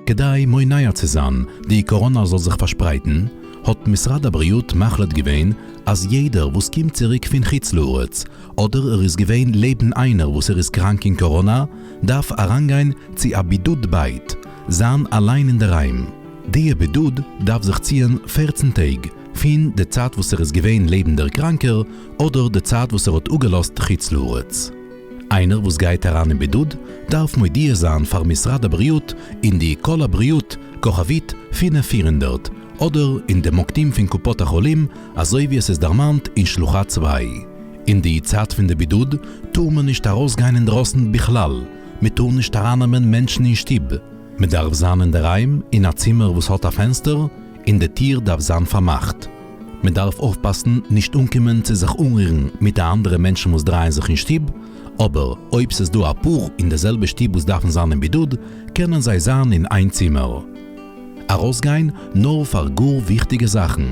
כדי מונע צו זיין די קאראנא זאל זיך פארשפרייטן, האט משרד הבריאות מחליט געווען אז יעדער וואס קומט צוריק פון חוץ לארץ, אדער ער איז געווען לעבן איינער וואס ער איז קראנק אין קאראנא, דארף אריינגיין צו א בידוד בית, זיין אליין אינדערהיים. דיע בידוד דארף זיך ציען 14 טעג, פון די צייט וואס ער איז געווען לעבן דער קראנקער, אדער די צייט וואס ער האט אפגעלאזט חוץ לארץ. איינער וואס גייט אריין אין בידוד דארף מודיע זיין פאר משרד הבריאות אין די קול הבריאות כוכבית 5400 אדער אין די מוקדים פון קופות החולים אזוי ווי עס איז דערמאנט אין שלוחה צוויי. אין די צייט פון די בידוד טאר מען נישט ארויסגיין אינדרויסן בכלל, מען טאר נישט ארייננעמען מענטשן אין שטוב, מען דארף זיין אינדערהיים אין א צימער וואס האט א פענסטער און די טיר דארף זיין פארמאכט. מען דארף אויפפאסן נישט אנקומען צו זיך אנרירן מיט די אנדערע מענטשן וואס דרייען זיך אין שטוב, אבער אויב ס'איז דא אפאר אין די זעלבע שטוב וואס דארפן זיין אין בידוד, קענען זיי זיין אין איין צימער. ארויסגיין נאר פאר גאר וויכטיגע זאכן,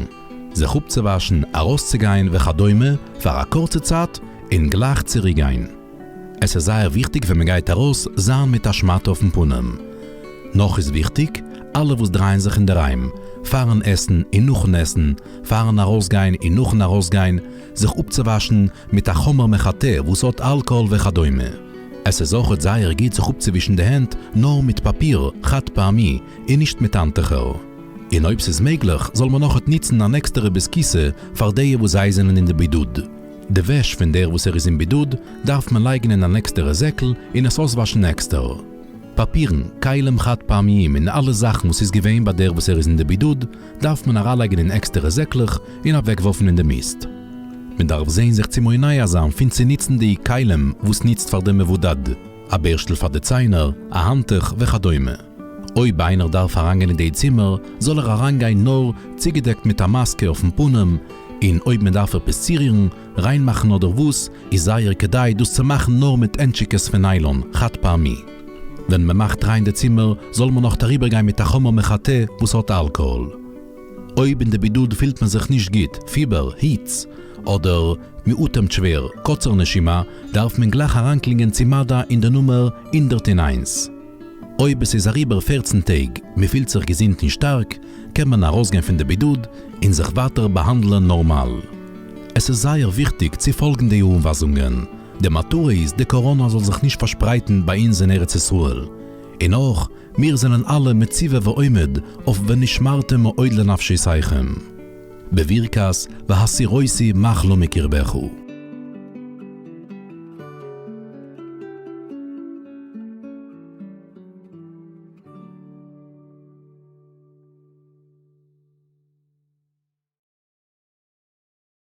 זיך אפצואוואשן, ארויסצוגיין וכדומה פאר א קורצע צייט און גלייך צוריקגיין. עס איז זייער וויכטיג ווען מען גייט ארויס זיין מיט א שמאטע אויפן פנים. נאך איז וויכטיג, אלע וואס דרייען זיך אינדערהיים, פארן עסן און נאכן עסן, פארן ארויסגיין און נאכן ארויסגיין, זיך אפצואוואשן מיט א חומר מחטא וואס האט אלקאהאל וכדומה. עס איז אויכעט זייער גוט זיך אפצואווישן די הענט נאר מיט פאפיר חד פעמי און נישט מיט האנטוכער. און אויב ס'איז מעגליך זאל מען אויכעט נוצן אן עקסטערע בית כסא פאר דיע וואס זיי זענען אין די בידוד. די וועש פון דער וואס ער איז אין בידוד דארף מען לייגן אין אן עקסטערע זעקל און עס אויסוואשן עקסטער. פאפירן, כלים חד פעמיים און אלע זאכן וואס איז געווען ביי דער וואס ער איז אין די בידוד דארף מען אריינלייגן אין עקסטערע זעקלעך און אוועקווארפן אין די מיסט. מען דארף זען זיך צו מונע זיין פון צו נוצן די כלים וואס נוצט פאר דעם מבודד, א בערשטל פאר די ציינער, א האנטוך וכדומה. אויב איינער דארף אריינגיין אין די צימער זאל ער אריינגיין נאר צוגעדעקט מיט א מאסקע אויפן פנים, און אויב מען דארף עפעס צורירן, ריינמאכן אדער וואס, איז זייער כדאי דאס צו מאכן נאר מיט הענטשיקעס פון ניילאן, חד פעמי. ווען מען מאכט ריין די צימער זאל מען נאך אריבערגיין מיט א חומר מחטא וואס האט אלקאהאל. אויב אין די בידוד פילט מען זיך נישט גוט, פיבער, היץ, אדער מען אטעמט שווער, קוצר נשימה, דארף מען גלייך אריינקלינגען צו מד"א אין די נומער 101. אויב עס איז אריבער 14 טעג, מען פילט זיך געזונט און שטארק, קען מען ארויסגיין פון די בידוד און זיך ווייטער באהאנדלען נארמאל. עס איז זייער וויכטיג צו פאלגן די אנווייזונגען, די מטרה איז די קאראנא זאל זיך נישט פארשפרייטן ביי אונז אין ארץ ישראל, און אויך מיר זענען אלע מצווה ועומד אויף ונשמרתם מאוד לנפשותיכם. בברכת והסירותי מחלה מקרבך.